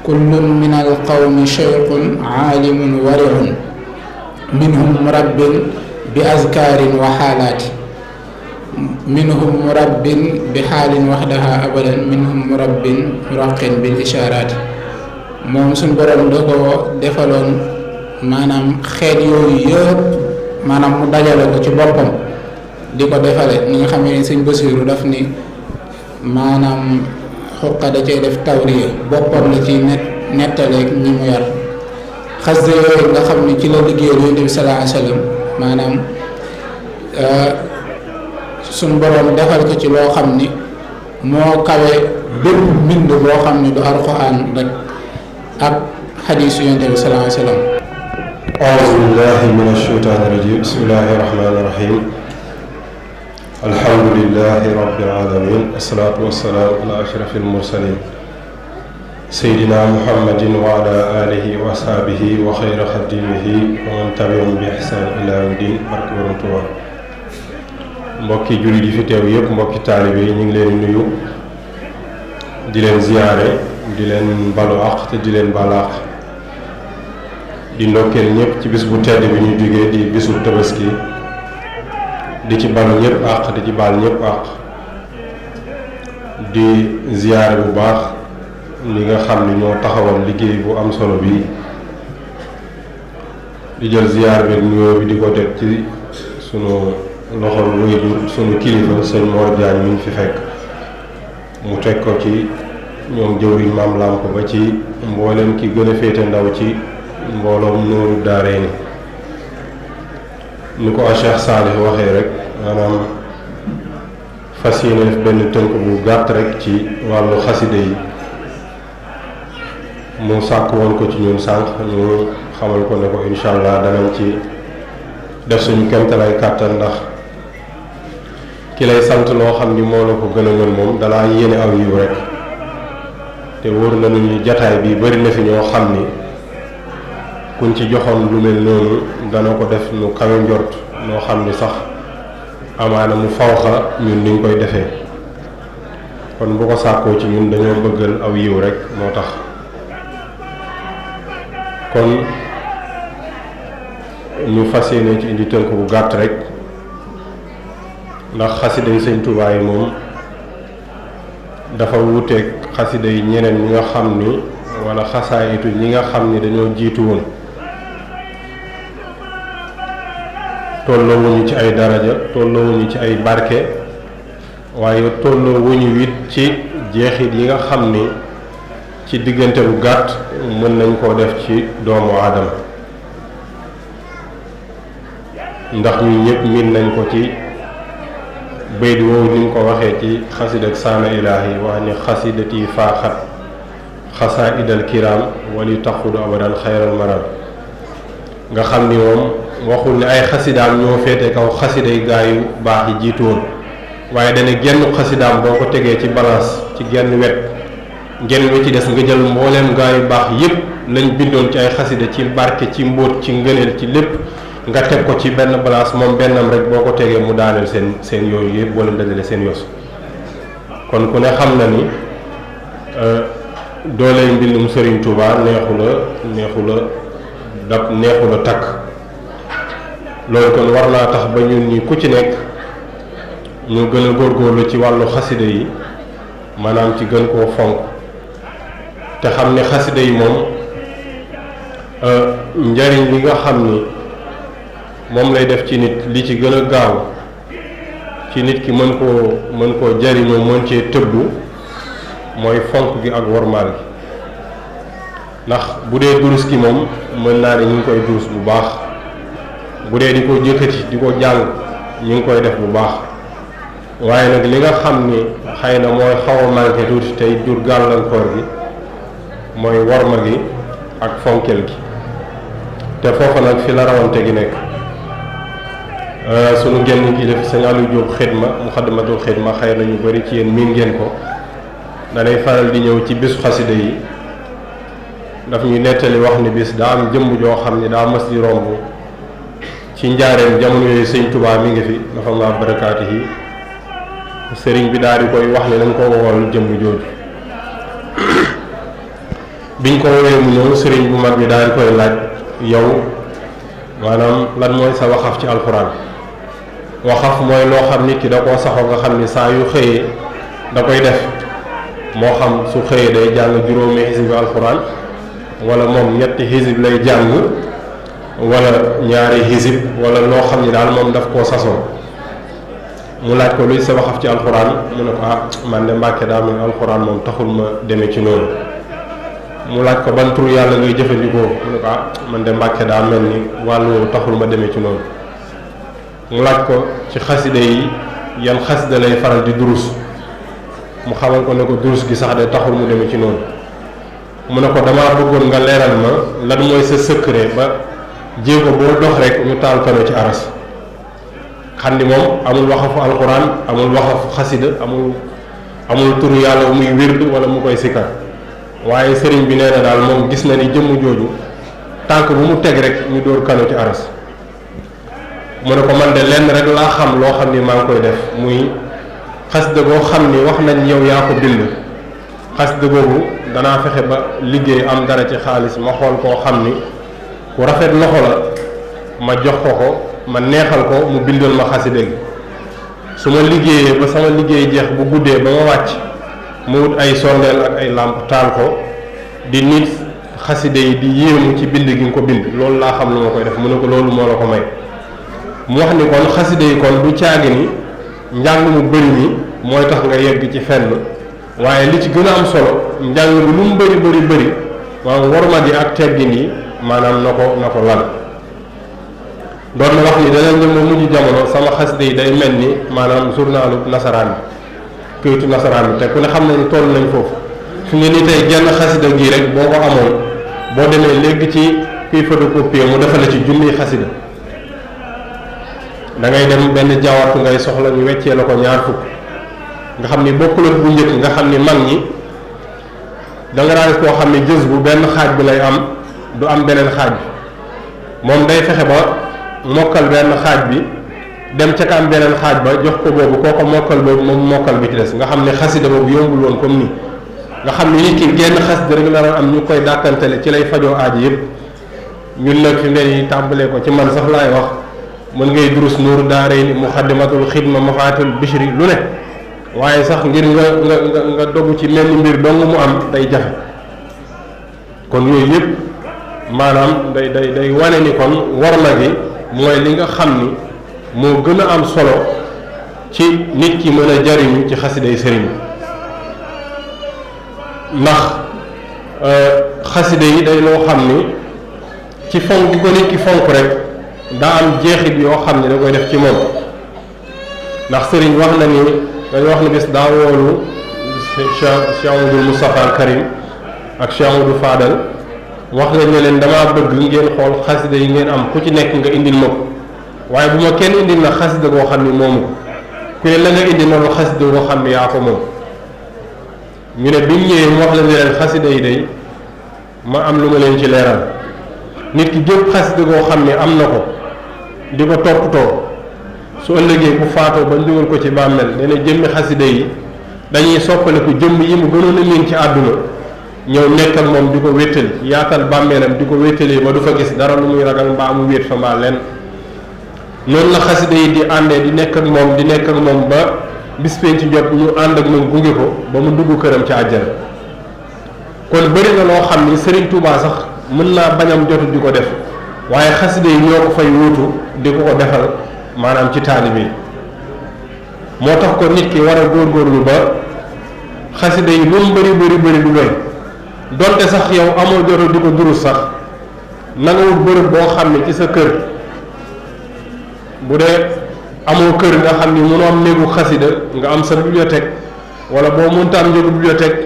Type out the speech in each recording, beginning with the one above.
kullun min alqawmi cheikhun aalimun warihun minhum murabbin bi azkaarin wa xaalaati minhum murabbin bi xaalin waxdaha abadan minhum murabbin muraqin bil ishaaraati. moom suñ borom da ko defaloon maanaam xeet yooyu yëpp maanaam mu dajale ko ci boppam di ko defale ni nga xam ne sëñ Basiiru daf ni maanaam xuqa da cay def tawriya boppam la ci nettaleeg ñi mu yar. xasida yooyu nga xam ne ci la liggéeyal Yonent bi sallallahu alayhi wa sallam maanaam suñ boroom defal ko ci loo xam ni moo kawe bépp mbind boo xam ne du alxuraan rek ak xadiisu Yonent bi sallallahu alayhi wa sallam. auzu billahi mina shaytaani rajiim bismillahi rahmaani rahiim alhamdulillahi rabbil aalamiin wassalaatu wassalaamu ala ashrafil mursaliin seydina muhammadin wa ala alihi wa ashaabihi wa xayra xadimihi wa man tabiahum bi ihsaan ila yawmi diin barke Borom Tuubaa. mbokki jullit yi fi teew yëpp mbokki taalibe yi ñu ngi leen nuyu di leen ziyaare di leen balu àq te di leen baal àq di ndokkeel ñëpp ci bis bu tedd bi ñu jógee di bisu tabaski di ci balu ñëpp àq di ci baal ñëpp àq di ziyaare bu baax li nga xam ni ñoo taxawal liggéey bu am solo bi di jël ziyaar bi nuyoo bi di ko teg ci sunu loxol wéyjur sunu kilifa sëñ Mor Diagne mi ngi fi fekk mu teg ko ci ñoom jëwriñ maam làmp ba ci mboolem ki gën a féete ndaw ci mbooloom Nuuru Daarayni ni ko Cheikh Saalih waxee rek maanaam fas yéene def benn tënk bu gàtt rek ci wàllu xaside yi mu sàkk woon ko ci ñun sànq ñu xamal ko ne ko incha allah danañ ci def suñu kemtalay kàttan ndax ki lay sant loo xam ni moo la ko gën a mën moom dalaa yéene aw yiw rek te wóor na ñu jataay bi bari na fi ñoo xam ni kuñ ci joxoon lu mel noonu dana ko def nu kawe njort noo xam ni sax amaana mu fawxa ñun niñ koy defee kon bu ko sàkkoo ci ñun dañoo bëggal aw yiw rek moo tax kon ñu fas yéene ci indi tënk bu gàtt rek ndax xasida yi sëñ Tuubaa yi moom dafa wuuteeg xasida yi ñeneen ñi nga xam ni wala xasaayitu ñi nga xam ni dañoo jiitu woon tolloowuñu ci ay daraja tolloowuñu ci ay barke waaye tolloowuñu it ci jeexit yi nga xam ni ci diggante bu gàtt mën nañ koo def ci doomu aadama ndax ñu ñëpp miin nañ ko ci bayt woowu ni mu ko waxee ci xasida ak saana ilaahi wax ni xasidati faaxat xasaa idal kiram wali taxudu abadan xayral maram nga xam ni moom waxul ne ay xasidaam ñoo féete kaw xasiday gaa yu baax yi jiitu woon waaye dana genn xasidaam boo ko tegee ci balance ci genn wet genn wi ci des nga jël mbooleem gaa yu baax yépp lañ bindoon ci ay xasida ci barke ci mbóot ci ngëneel ci lépp nga teg ko ci benn balance moom bennam rek boo ko tegee mu daaneel seen yooyu yëpp wala dajale seen yos kon ku ne xam na ni dooley mbindum Sëriñ Tuubaa neexu la takk loolu kon war naa tax ba ñun ñi ku ci nekk ñu gën a góorgóorlu ci wàllu xasida yi maanaam ci gën koo fonk te xam ne xasida yi moom njariñ li nga xam ni moom lay def ci nit li ci gën a gaaw ci nit ki mën koo jariñoo mën cee tëbbu mooy fonk gi ak wormaal gi ndax bu dee durus ki moom mën naa ne ñu ngi koy durus bu baax bu dee di ko jëkkati di ko jàng ñu ngi koy def bu baax waaye nag li nga xam ni xëy na mooy xaw a manqué tuuti tey jur gàllankoor gi mooy worma gi ak fonkel gi te foofa nag fi la rawante gi nekk sunu genn kii def sëñ Aliou Diop xidma muxaddamatul xidma xëy na ñu bari ci yéen miin ngeen ko danay faral di ñëw ci bisu xasida yi daf ñu nettali wax ni bis daa am jëmm joo xam ni daa mas di romb ci njaareem jamono yooyu sëñ Tuubaa mi ngi fi dafa ma barakaati yi sëriñ bi daal di koy wax ni nañ ko wool jëmm jooju biñ ko woowee mu ñëw sëriñ bu mag bi daal koy laaj yow maanaam lan mooy sa waxaf ci alxuraan. waxaf mooy loo xam nit ki da koo saxoo nga xam ni saa yu xëyee da koy def moo xam su xëyee day jàng juróomi xisib alxuraan wala moom ñetti xisib lay jàng wala ñaari xisib wala loo xam ni daal moom daf koo sasoo. mu laaj ko luy sa waxaf ci alxuraan mu ne ko man de Mbàkke daa mel alxuraan moom taxul ma demee ci noonu. mu laaj ko ban tur yàlla ngay jëfandikoo mu ne ko man de Mbàkke daa mel ni wàllu taxul ma demee ci noonu. mu laaj ko ci xasida yi yan xasida lay faral di durus mu xamal ko ne ko durus gi sax de taxul mu demee ci noonu. mu ne ko damaa bëggoon nga leeral ma lan mooy sa secret ba jéego boo dox rek ñu taal kano ci aras. xam ni moom amul waxafu alxuraan amul waxafu xasida amul turu yàlla muy wird wala mu koy sikkar waaye sëriñ bi nee na daal moom gis na ni jëmm jooju tànk bu mu teg rek ñu dóor kano ci aras. mu ne ko man de lenn rek laa xam loo xam ni maa ngi koy def muy xasida goo xam ni wax nañ yow yaa ko bind. xasida googu danaa fexe ba liggéey am dara ci xaalis ma xool koo xam ni ku rafet loxo la ma jox ko ma neexal ko mu bindal ma xasida gi. su ma liggéeyee ba sama liggéey jeex bu guddee ba ma wàcc mu wut ay sondeel ak ay làmp taal ko di nit xasida yi di yéemu ci bind gi nga ko bind loolu laa xam lu ma koy def mu ne ko loolu moo la ko may. mu wax ni kon xasida yi kon du caagi ni njàng mu bëri mi mooy tax nga yegg ci fenn waaye li ci gën a am solo njàng mi lu mu bëri maanaam worma gi ak teggin yi maanaam na ko lal. doon na wax ni danañ dem ba mujj jamono sama xasida yi day mel ni maanaam journalu nasaraan bi këyitu nasaraan bi te ku ne xam nañu toll nañ foofu fi nga ni tey genn xasida gii rek boo ko amoon boo demee léegi ci kuy photocopier mu defal ci junniy xasida da ngay dem benn jaawartu ngay soxla ñu weccee la ko ñaar fukk nga xam ni bokkul ak bu njëkk nga xam ni mag ñi da nga daan koo xam ni jës bu benn xaaj bi lay am du am beneen xaaj bi moom day fexe ba mokkal benn xaaj bi dem ca ka am beneen xaaj ba jox ko boobu koo ko mokkal boobu moom mokkal bi ci des nga xam ne xasida boobu yombul woon comme nii nga xam ni nit ki genn xasida rek la am ñu koy dàkkantele ci lay fajoo aaji yëpp ñun nag fi mu ne nii tàmbalee ko ci man sax laay wax mën ngay durus nuuru daarayni muxaddimatul xidma mafaatul bishri lu ne waaye sax ngir nga dogg ci mel ni mbir dong mu am day jafe kon yooyu yëpp maanaam day wane ni kon war na gi mooy li nga xam ni moo gën a am solo ci nit ki mën a jariñu ci xasiday sëriñ ndax xasida yi day loo xam ni ci fonk gi ko nit ki fonk rek daa am jeexit yoo xam ne da koy def ci moom ndax sëriñ wax na ni dañu wax ni bis daa woolu Cheikh Amadou Moustapha al Karim ak Cheikh Amadou Fadal wax nañ ne leen damaa bëgg ngeen xool xasida yi ngeen am ku ci nekk nga indil ma ko waaye bu ma kenn indil na xasida goo xam ni moomu ku ne la nga indi noonu xasida goo xam ni yaa ko moom ñu ne bi mu ñëwee mu wax la ne leen xasida yi day ma am lu ma leen ci leeral nit ki gépp xasida goo xam ni am na ko di ko toppatoo su ëllëgee bu faatoo ba dugal ko ci bàmmeel dana jëmmi xasida yi dañuy soppaliku jëmm yi mu gënoon a miin ci àdduna ñëw nekkal moom di ko wéttali yaatal bàmmeelam di ko wéttali ba du fa gis dara lu muy ragal mbaa mu wéet fa mbaa lenn noonu la xasida yi di àndee di nekk ak moom ba bis penc jot ñu ànd ak moom gunge ko ba mu dugg këram ci àjjana kon bëri na loo xam ni Serigne Touba sax mën naa bañam jotu di ko def waaye xasida yi ñoo ko fay wuutu di ko defal maanaam ci taalibe yi moo tax ko nit ki war a góorgóorlu ba xasida yi lu mu bëri du doy donte sax yow amoo jotu di ko durus sax na nga wut bërëb boo xam ne ci sa kër bu dee amoo kër nga xam ni mënoo am néegu xasida nga am sa bibliothèque wala boo mënta am njëgu bibliothèque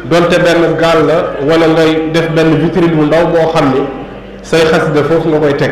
donte benn gaal la wala ngay def benn vitrine bu ndaw boo xam ni say xasida foofu nga koy teg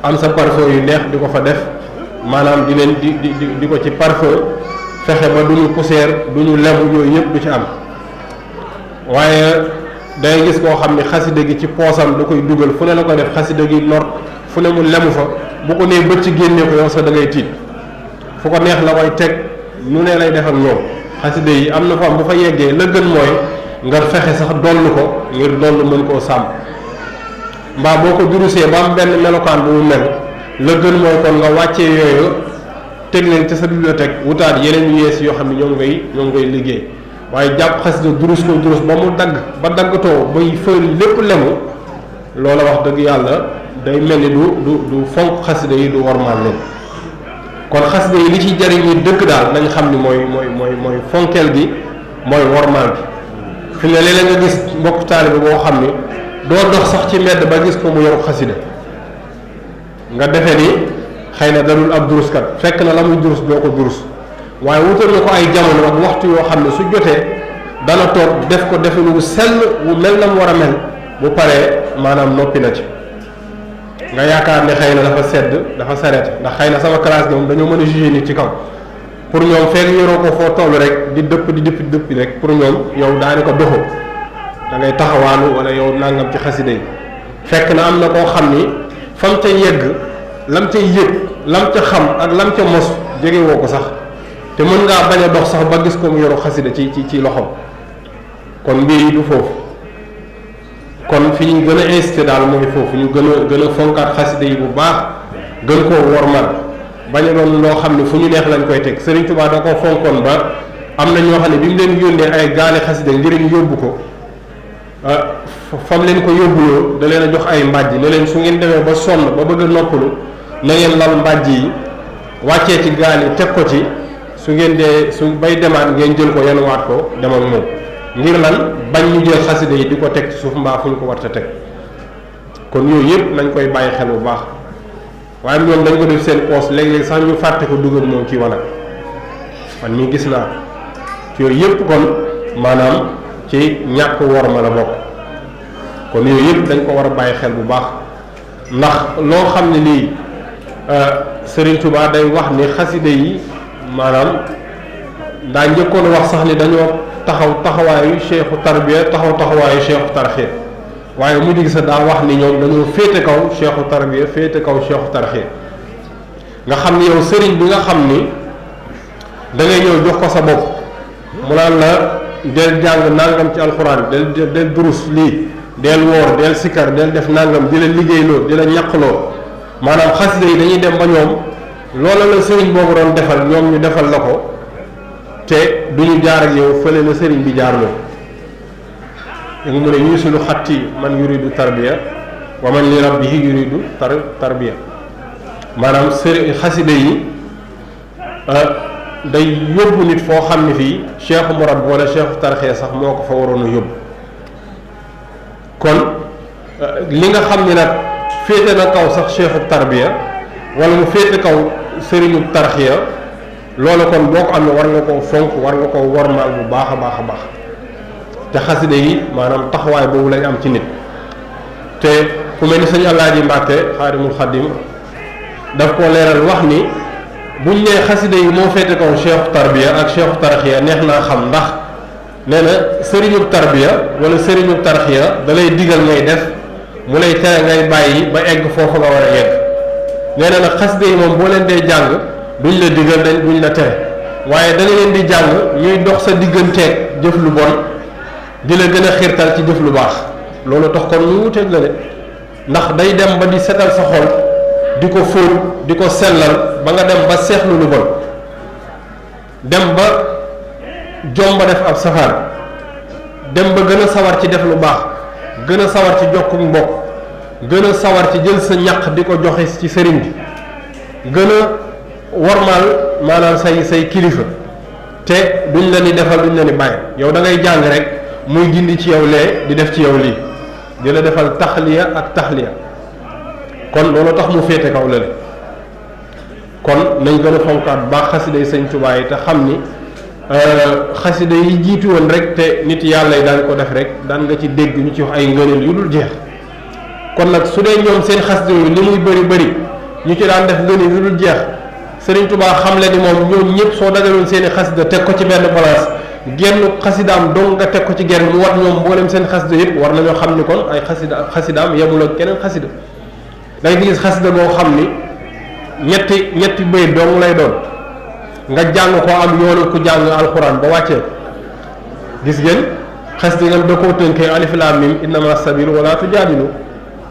am sa parfum yu neex di ko fa def maanaam di leen di ko ci parfum fexe ba du ñu poussière du ñu lebu yooyu yëpp du ci am waaye day gis koo xam ni xasida gi ci poosam da koy dugal fu ne la koy def xasida gi lor fu ne mu lemu fa bu ko nee bët ci génne ko yow sax da ngay tiit fu ko neex la koy teg nu ne lay def ak ñoom xasida yi am na fa am bu fa yeggee la gën mooy nga fexe sax dollu ko ngir dollu mën koo sàmm mbaa boo ko durusee ba am benn melokaan bu mu mel la gën mooy kon nga wàccee yooyu teg leen ci sa bibliothèque wutaat yeneen yu yees yoo xam ne ñoo ngi koy liggéey waaye jàpp xasida durus ko durus ba mu dagg ba daggatoo bay fëri lépp lemu loola wax dëgg yàlla day mel ni du fonk xasida yi du wormaal leen kon xasida yi li ci jariñ yi dëkk daal nañ xam ni mooy fonkeel gi mooy wormaal bi fi ne léeg-léeg nga gis mbokk taalibe boo xam ni doo dox sax ci mbedd ba gis ko mu yoru xasida nga defe ni xëy na dalul ab duruskat fekk na la muy durus doo ko durus waaye wutal na ko ay jamono ak waxtu yoo xam ne su jotee dana toog def ko defin wu sell wu mel na mu war a mel bu paree maanaam noppi na ci nga yaakaar ne xëy na dafa sedd dafa sareet ndax xëy na sama classe gi moom dañoo mën a juger nit ci kaw pour ñoom fekk yoroo ko foo toll rek di dëpp rek pour ñoom yow daani ko doxoo da ngay taxawaalu wala yow nangam ci xasida yi fekk na am na koo xam ni fam ca yegg lam ca yëg lam ca xam ak lam ca mos jege woo ko sax te mën ngaa bañ a dox sax ba gis ko mu yoru xasida ci loxoom kon mbir yi du foofu kon fi ñu gën a incité daal mooy foofu ñu gën a fonkaat xasida yi bu baax gën koo wormal bañ a doon loo xam ne fu ñu neex lañ koy teg Serigne Touba da koo fonkoon ba am na ñoo xam ne bi mu leen yónnee ay gaali xasida ngir ñu yóbbu ko fam leen ko yóbbuloo da leen a jox ay mbàjj ne leen su ngeen demee ba sonn ba bëgg a noppalu na ngeen lal mbàjj yi wàccee ci gaal yi teg ko ci su ngeen dee su bay demaat ngeen jël ko yenuwaat ko dem ak moom ngir lan bañ ñu jël xasida yi di ko teg ci suuf mbaa fu ñu ko war a teg kon yooyu yëpp nañ koy bàyyi xel bu baax waaye ñoom dañ ko def seen poos léeg-léeg sax ñu fàtte ko dugal moom ci wanag man mii gis naa ci yooyu yëpp kon maanaam ci ñàkk worma la bokk kon yooyu yëpp dañ ko war a bàyyi xel bu baax ndax loo xam ne lii Serigne Touba day wax ni xasida yi maanaam daa njëkkoon wax sax ni dañoo taxawaayu cheikhu tarbiya taxawaayu cheikhu tarxiya waaye mujj gi sax daa wax ni ñoom dañoo féete kaw cheikhu tarbiya féete kaw cheikhu tarxiya nga xam ni yow sëriñ bi nga xam ni da ngay ñëw jox ko sa bopp mu naan la del jàng nangam ci alxuraan del durus lii del woor del sikkar del def nangam di la liggéeyloo di la ñaqloo maanaam xasida yi dañuy dem ba ñoom loola la sëriñ boobu doon defal ñoom ñu defal la ko te duñu jaar ak yow fële la sëriñ bi jaar loo yëngu mu ne yuusilu xatti man yuridu tarbiya wa man li rabbihi yuridu tarbiya maanaam sëriñ xasida yi day yóbbu nit foo xam ne fii cheikhu murabbi wala cheikhu tarxiya sax moo ko fa waroon a yóbbu kon li nga xam ni nag féete na kaw sax cheikhu tarbiya wala mu féete kaw sëriñu tarxiya loolu kon boo ko am ne war nga koo fonk war nga koo wormaal bu baax a baax a baax te xasida yi maanaam taxawaay boobu lañ am ci nit te ku mel ni sëñ Alaaji Mbàkke Xaadimul Xaadim daf koo leeral wax ni buñ nee xasida yi moo féete kaw cheikhu tarbiya ak cheikhu tarxiya neex naa xam ndax nee na sëriñu tarbiya wala sëriñu tarxiya da lay digal ngay def mu lay tere ngay bàyyi ba egg foofu nga war a yegg nee na nag xasida yi moom boo leen dee jàng duñ la digal duñ la tere waaye da nga leen di jàng ñuy dox sa digganteeg jëf lu bon di la gën a xiirtal ci jëf lu baax loolu tax kon ñu wuteeg la de ndax day dem ba di setal sa xol di ko fóot di ko sellal ba nga dem ba seexlu lu bon dem ba jomba def ab safaan dem ba gën a sawar ci def lu baax gën a sawar ci jokku mbokk gën a sawar ci jël sa ñaq di ko joxe ci sëriñ bi gën a wormaal maanaam say kilifa te duñ la ni defal duñ la ni bàyyi yow da ngay jàng rek muy gindi ci yow lee di def ci yow lii di la defal taxliya ak taxliya kon loolu tax mu féete kaw la kon nañ gën a fonkaat baax xasida yi sëñ Tuubaa yi te xam ni xasida yi jiitu woon rek te nit yàlla yi daan ko def rek daan nga ci dégg ñu ci wax ay ngëneel yu dul jeex kon nag su dee ñoom seen xasida yi li muy bëri ñu ci daan def ngëneel yu dul jeex Sëriñ Tuubaa xam le ni moom ñoom ñëpp soo dagaloon seen i xasida teg ko ci benn place genn xasidaam dong nga teg ko ci genn mu wat ñoom mboolem seen xasida yëpp war nañoo xam ni kon ay xasidaam yemul ak keneen xasida da ngay gis xasida boo xam ni ñetti bëy dong lay doon nga jàng ko am yoonu ku jàng alxuraan ba wàccee gis ngeen xasida da koo tënkee alif laam mim innama sabilu wala tujaadilu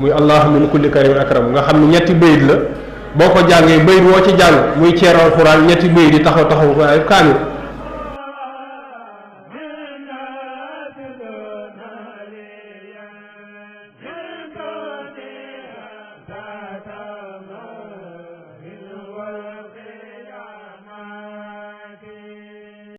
muy allahu min kulli karimin akram nga xam ne ñetti bayit la boo ko jàngee bayit woo ci jàng muy ceeru alxuraan ñetti bayit di taxaw ko ay kaamil